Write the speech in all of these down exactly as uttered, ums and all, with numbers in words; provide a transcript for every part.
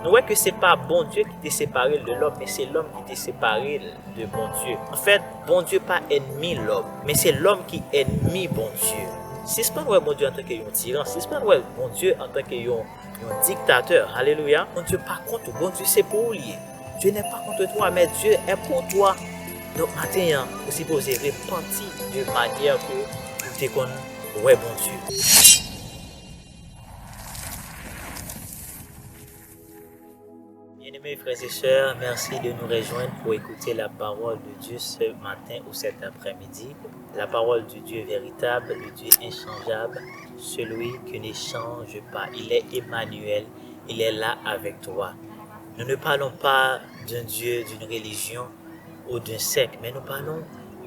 Nou wè ke se pa Bondye ki te separe l de lòm, men se lòm ki te separe l de Bondye. Anfèt, Bondye pa ènmi lòm, men se lòm ki ènmi Bondye. Sispann wè Bondye antanke yon tiran, sispann wè Bondye antanke yon, yon diktatè. Alelouya. Bondye pa kont ou, Bondye se pou ou li ye. Dieu n'est pas contre toi, mais Dieu est pour toi. Donk, maten an, ou sipoze repanti de manyè ke ou te konn wè Bondye. Bien-aimés frères et sœurs, merci de nous rejoindre pour écouter la parole de Dieu ce matin ou cet après-midi. La parole du Dieu véritable, le Dieu inchangeable, celui qui ne change pas. Il est Emmanuel, il est là avec toi. Nous ne parlons pas d'un Dieu, d'une religion ou d'un secte, mais nous parlons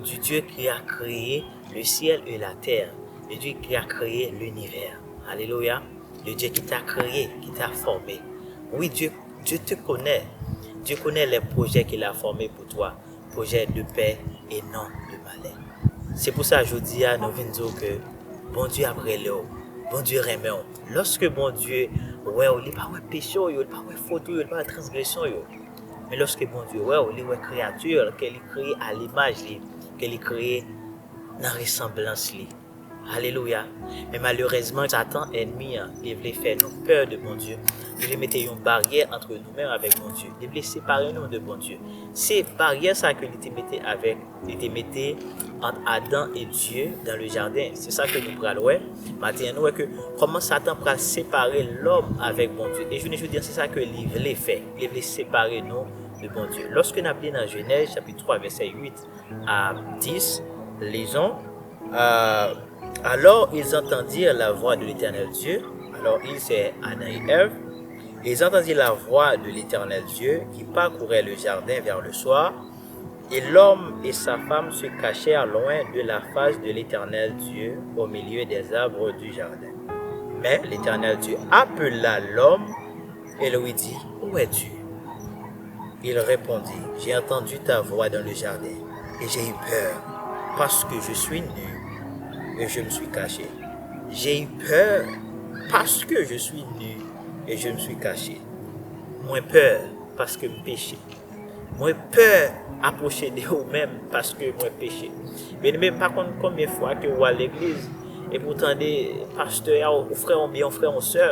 du Dieu qui a créé le ciel et la terre, le Dieu qui a créé l'univers. Alléluia. Le Dieu qui t'a créé, qui t'a formé. Oui, Dieu, Dieu te connaît. Dieu connaît les projets qu'il a formés pour toi. Projets de paix et non de malheur. Se pou sa jodi a nou vin di w ke Bondye ap rele w. Bondye renmen w. Lòske Bondye wè w, li pa wè peche w yo, li pa wè fot ou yo, li pa wè transgresyon yo. Men lòske Bondye wè w, li wè kreyati l ke li kreye a limaj li, ke li kreye nan resanblans li. Alelouya. Men malerezman, Satan, ènmi an, li vle fè nou pè de Bondye. Li vle mete yon baryè antre nou menm avèk Bondye. Li vle separe nou de Bondye. Se baryè sa ke li te mete avèk, li te mete ant Adan e Dye dan le jaden. Se sa ke nou pral wè. Maten an, nou wè ke kòman Satan pral separe lòm avèk Bondye. E jounen jodi an, se sa ke li vle fè. Li vle separe nou de Bondye. Lòske n ap li nan Jenèz, chapit twa, vèsè uit a dis, lisons. Euh, alors ils entendirent la voix de l'Éternel Dieu. Alors ils, c'est Adam et Ève. Ils entendirent la voix de l'Éternel Dieu qui parcourait le jardin vers le soir. Et l'homme et sa femme se cachèrent loin de la face de l'Éternel Dieu au milieu des arbres du jardin. Mais l'Éternel Dieu appela l'homme et lui dit, où es-tu ? Il répondit, j'ai entendu ta voix dans le jardin et j'ai eu peur parce que je suis nu et je me suis caché. J'ai eu peur parce que je suis nu et je me suis caché. Mwen pè paske m peche. Mwen pè apwoche de ou menm paske mwen peche. Byeneme, m pa konn konbyen fwa ke w al legliz epi w tande pastè a, ou frè, oubyen yon frè, yon sè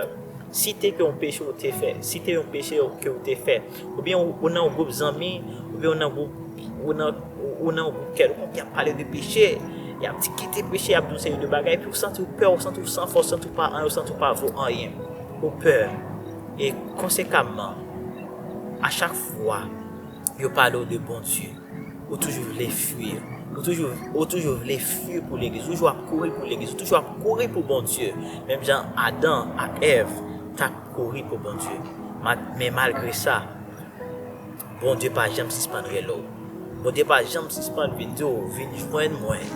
site ke yon peche ou te fè, site yon peche ke ou te fè, oubyen ou, ou nan yon gwoup zanmi, oubyen ou nan gwoup, ou nan, ou nan yon gwoup kèlkonk, y ap pale de peche, y ap di kite peche, y ap di yon seri de bagay, epi ou santi w pè, ou santi w san fòs, ou santi w pa anyen, ou santi w pa vo anyen, ou pè. E konsekamman, a chak fwa yo pale w de Bondye, ou toujou vle fwi. Ou toujou, ou toujou vle fwi pou legliz. Ou toujou ap kouri pou legliz. Ou toujou ap kouri pou Bondye. Menm jan Adan ak Èv t ap kouri pou Bondye. Ma-, men malgre sa, Bondye pa janm sispann rele w. Bondye pa janm sispann vin di w, vin jwenn mwen.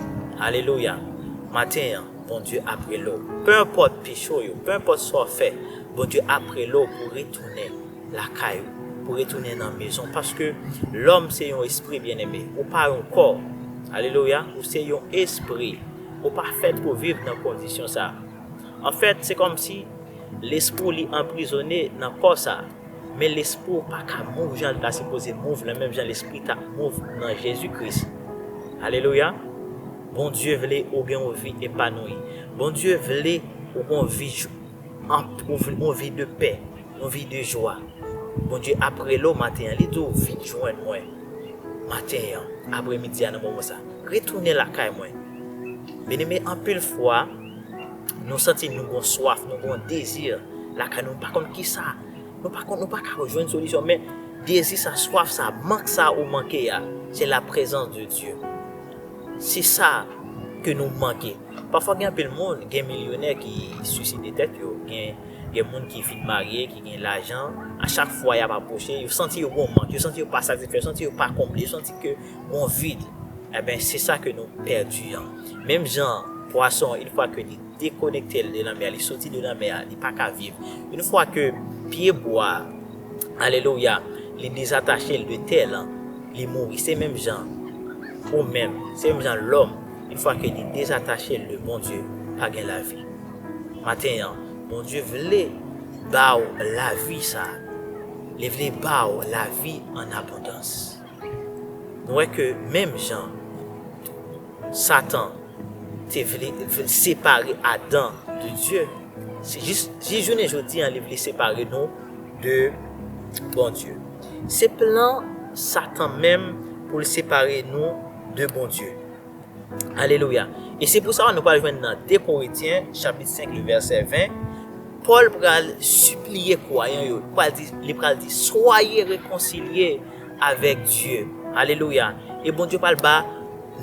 Alelouya. Maten an, Bondye ap rele w. Pe enpòt peche w yo, pe enpòt sa w fè, Bondye ap rele w pou retounen lakay ou, pou retounen nan mezon. Paske lòm se yon espri, byeneme. Ou pa yon kò. Alelouya. Ou se yon espri. Ou pa fèt pou viv nan kondisyon sa. Anfèt, se kòmsi lespri w li anprizone nan kò sa. Men lespri w pa ka move jan l ta sipoze move lan, menm jan lespri t ap move nan Jezi Kris. Alelouya. Bondye vle ou gen yon vi epanouyi. Bondye vle ou gen yon vi, yon vi de pè, yon vi de jwa. Bondye ap rele w maten an, li di w, vin jwenn mwen maten an, apremidi a, nan moman sa. Retounen lakay mwen. Byeneme, anpil fwa, nou santi nou gon swaf, nou gon dezi lakay nou, nou pa konn kisa. Nou pa konn, nou pa ka jwenn solisyon, men dezi sa, swaf sa, mank sa ou manke a, se la prezans de Dye. Se sa ke nou manke. Pafwa gen anpil moun, gen milyonè ki siside tèt yo, gen, gen moun ki fin marye, ki gen lajan, a chak fwa y ap apwoche, yo santi yo gon mank, yo santi yo pa satisfè, yo santi yo pa konble, yo santi ke gon vid. Eben, se sa ke nou pèdi an. Menm jan pwason, yon fwa ke li dekonekte l de lanmè a, li soti de lanmè a, li pa ka viv. Yon fwa ke pye bwa, alelouya, li dezatache l de tè lan, li mouri. Se menm jan ou menm, se menm jan lòm, yon fwa ke li dezatache l de Bondye, pa gen lavi. Maten an, Bondye vle ba w lavi sa. Li vle ba w lavi an abondans. Nou wè ke menm jan Satan te vle, vle separe Adan de Dye, se jis, jis jounen jodi a, li vle separe nou de Bondye. Se plan Satan menm pou l separe nou de Bondye. Alelouya. E se pou sa nou pral jwenn nan de Korentyen, chapit senk, le vèsè ven, Pòl pral sipliye kwayan yo, pral di, li pral di, soyez réconciliés avec Dieu. Alelouya. E Bondye pral ba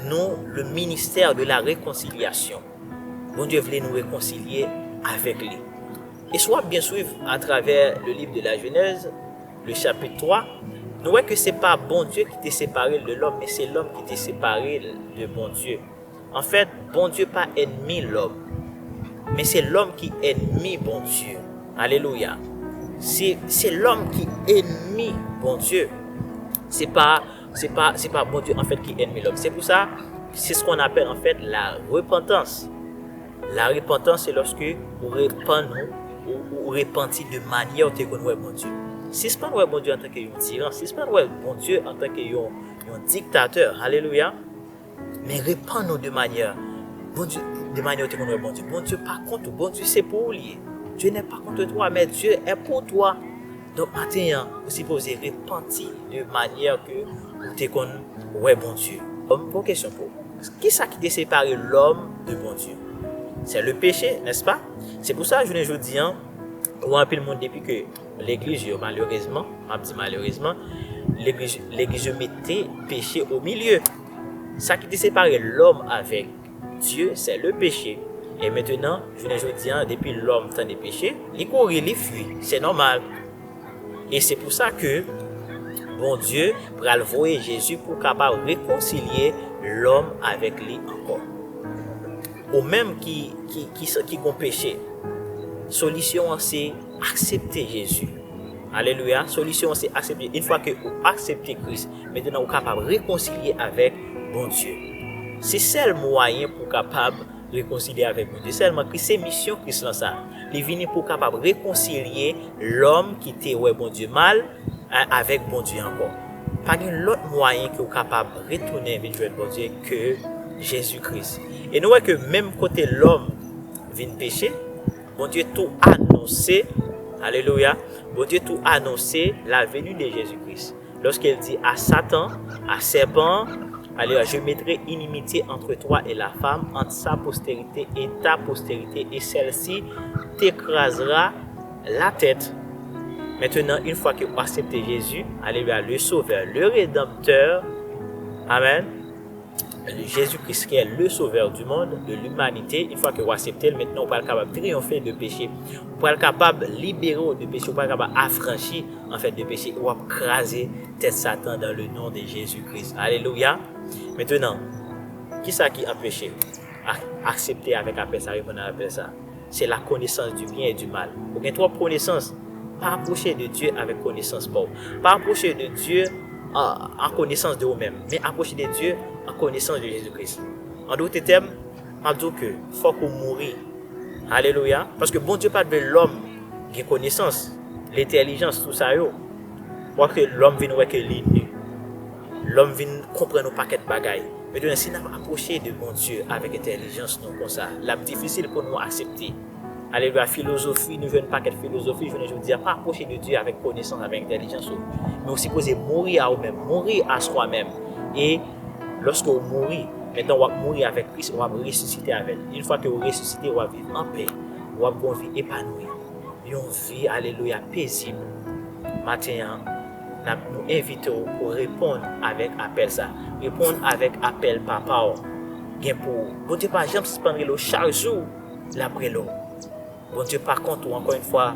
nou le ministère de la réconciliation. Bondye vle nou rekonsilye avèk li. E si w ap byen swiv atravè le livre de la Genèse, le chapitre trois, nou wè ke se pa Bondye ki te separe l de lòm, men se lòm ki te separe l de Bondye. Anfèt, Bondye pa ènmi lòm, men se lòm ki ènmi Bondye. Alelouya. Se, se lòm ki ènmi Bondye. Se pa, se pa, se pa Bondye, anfèt, ki ènmi lòm. Se pou sa, c'est ce qu'on appelle, en fait, la repentance. La repentance, se lòske ou repann ou, ou, ou repanti de manyè ou te konn wè Bondye. Sispann wè Bondye antanke yon tiran, sispann wè Bondye antanke yon, yon diktatè. Alelouya. Men repann ou de manyè Bondye, de manyè ou te konn wè Bondye. Bondye pa kont ou. Bondye se pou ou li ye. Dieu n'est pas contre toi, mais Dieu est pour toi. Donk, maten an, ou sipoze repanti de manyè ke ou te konn wè Bondye. Bon, bon kesyon pou ou. Kisa ki te separe lòm de Bondye? C'est le péché, n'est-ce pas? Se pou sa, jounen jodi an, ou anpil moun depi ke legliz yo, malerezman, m ap di malerezman, legliz, legliz yo mete peche o milye. Sa ki te separe lòm avèk Dye, c'est le péché. E mentenan, jounen jodi an, depi lòm tande peche, li kouri, li fui. Se nòmal. E se pou sa ke Bondye pral voye Jezi pou kapab rekonsilye lòm avèk li ankò. Ou menm ki, ki, ki, ki gon peche, solisyon an se aksepte Jezi. Alelouya. Solisyon an se aksepte. Yon fwa ke ou aksepte Kris, mentenan ou kapab rekonsilye avèk Bondye. Se sèl mwayen pou w kapab rekonsilye avèk Bondye. Sèlman Kris, se misyon Kris lan sa. Li vini pou kapab rekonsilye lòm ki te wè Bondye mal a, avèk Bondye ankò. Pa gen lòt mwayen ke w kapab retounen vin jwenn Bondye ke Jezi Kris. E nou wè ke menm kote lòm vin peche, Bondye tou anonse, alelouya, Bondye tou anonse la venue de Jésus-Christ. Lorsqu'il dit à Satan, à serpent, alelouya, je mettrai inimitié entre toi et la femme, entre sa postérité et ta postérité, et celle-ci t'écrasera la tête. Maintenant, une fois que vous acceptez Jésus, alelouya, le Sauveur, le Rédempteur, amen, Jésus-Christ qui est le Sauveur du monde, de l'humanité, une fois que vous acceptez, maintenant vous allez capable triompher de péché, vous allez capable libérer de péché, vous allez capable affranchi en fait de péché, ou ap kraze tèt Satan dans le nom de Jésus-Christ. Alelouya. Mentnan, kisa ki anpeche w ak-, aksepte avèk apèl sa, reponn a apèl sa? Se la connaissance du bien et du mal. Ou gen twòp konesans. Pa apwoche de Dye avèk konesans pa w. Pa apwoche de Dye an, an konesans de ou menm, men apwoche de Dye an konesans de Jezi Kris. An dòt tèm, m ap di w ke fòk ou mouri. Alelouya. Paske Bondye pa t vle lòm gen konesans, lentèlijans, tou sa yo. Paske lòm vin wè ke li ni. Lòm vin konprann yon pakèt bagay. Mentnan, si n ap apwoche de Bondye avèk entèlijans nou konsa, l ap difisil pou nou aksepte. Alelouya, filozofi, nou jwenn pakèt filozofi, jounen jodi a, pa apwoche de Dye avèk konesans, avèk entèlijans ou. Men ou sipoze mouri a ou menm, mouri a swa menm. E lòske ou mouri, mentnan w ap mouri avèk Kris, w ap resisite avè l. Yon fwa ke ou resisite, w ap viv anpè, w ap gen yon vi epanoui, yon vi, alelouya, pezib. Maten an, n ap, nou envite w pou reponn avèk apèl sa. Reponn avèk apèl Papa w gen pou ou. Bondye pa janm sispann rele w, chak jou l ap rele w. Bondye pa kont ou, ankò yon fwa,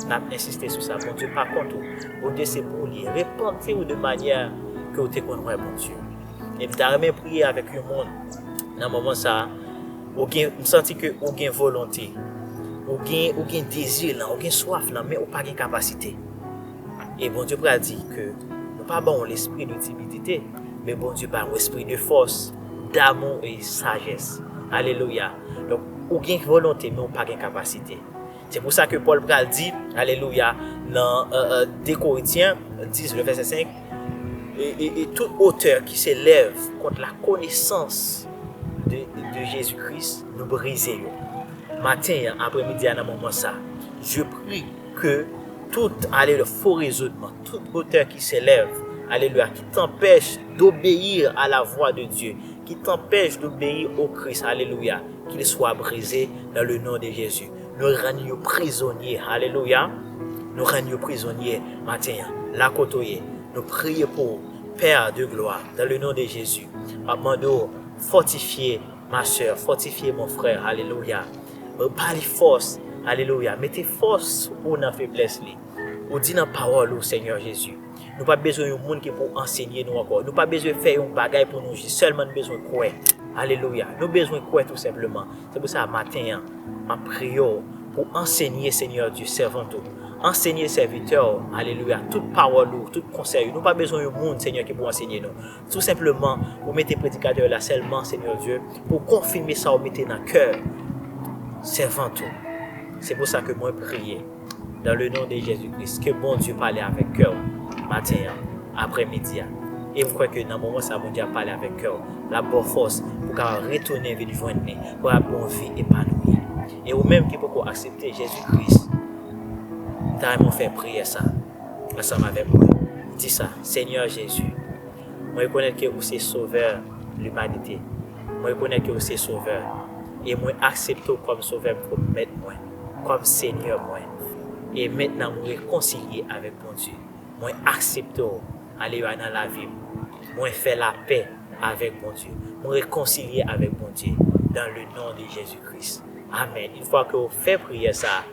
n ap ensiste sou sa. Bondye pa kont ou. Bondye se pou ou li ye. Repanti w de manyè ke w te konn wè Bondye. E m ta renmen priye avèk yon moun nan moman sa a. Ou gen, m santi ke ou gen volonte. Ou gen, ou gen dezi lan, ou gen swaf lan, men ou pa gen kapasite. E Bondye pral di ke nou pa ba w lespri de timidite, men Bondye ba w espri de fòs, damou e sajès. Alelouya. Donk, ou gen volonte, men ou pa gen kapasite. Se pou sa ke Pòl pral di, alelouya, nan euh, euh, de Korentyen diz, le vèsè senk, e, e, e tout otè ki se lèv kont la konesans de, de Jezi Kris, nou brize yo. Maten an, apremidi a, nan moman sa, je prie que tout, alelouya, fo rezonman, tout otè ki se lèv, alelouya, qui t'empêche d'obéir à la voix de Dieu, qui t'empêche d'obéir au Christ, alelouya, qu'il soit brisé dans le nom de Jésus. Nou rann yo prizonye. Alelouya. Nou rann yo prizonye maten an. La kote w ye, nou priye pou ou, Père de gloire, dans le nom de Jésus. M ap mande w, fòtifye ma sè, fòtifye mon frè. Alelouya. Ba li fòs. Alelouya. Mete fòs ou nan feblès li. Ou di nan pawòl ou, Senyè Jezi, nou pa bezwen yon moun ki pou ansenye nou ankò. Nou pa bezwen fè yon bagay pou nou jis. Sèlman nou bezwen kwè. Alelouya. Nou bezwen kwè tou senpleman. Se pou sa, maten an, m ap priye w pou ansenye, Senyè Dye, sèvant ou. Ansenye sèvitè w, alelouya, tout pawòl ou, tout konsèy ou. Nou pa bezwen yon moun, Senyè, ki pou ansenye nou. Tou senpleman, ou mete predikatè la sèlman, Senyè Dye, pou konfime sa ou mete nan kè sèvant ou. Se pou sa ke mwen priye. Dans le nom de Jésus-Christ, ke Bondye pale avèk kè w maten an, aprèmidi a. E m kwè ke nan moman sa, Bondye ap pale avèk kè w. L ap ba w fòs pou w kapab retounen vin jwenn li, pou w ap gen yon vi epanouyi. E ou menm ki poko aksepte Jezi Kris, m ta renmen w fè priyè sa ansanm avèk mwen. Di sa, Senyè Jezi, mwen rekonèt ke ou se Sovè limanite. Mwen rekonèt ke ou se Sovè. E mwen aksepte w kòm Sovè m, kòm Mèt mwen, kòm Senyè mwen. E mentnan mwen rekonsilye avèk Bondye. Mwen aksepte w, alelouya, nan lavi m. Mwen fè lapè avèk Bondye. Mwen rekonsilye avèk Bondye. Dans le nom de Jésus-Christ. Amèn. Yon fwa ke w fè priyè sa,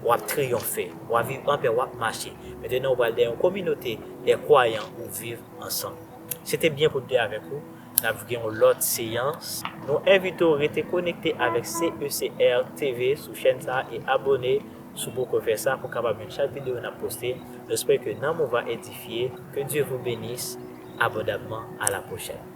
w ap triyonfe. W ap viv anpè, w ap mache. Mentnan, w pral nan yon kominote de kwayan ou viv ansanm. Se te byen pou m te avèk ou. N ap gen yon lòt seyans. Nou envite w rete konekte avèk C E C R T V sou chèn sa a e abone si w poko fè sa pou w kapab jwenn chak videyo n ap poste. Nou espere ke nanm ou va edifye. Que Dieu vous bénisse abondamment. À la prochaine.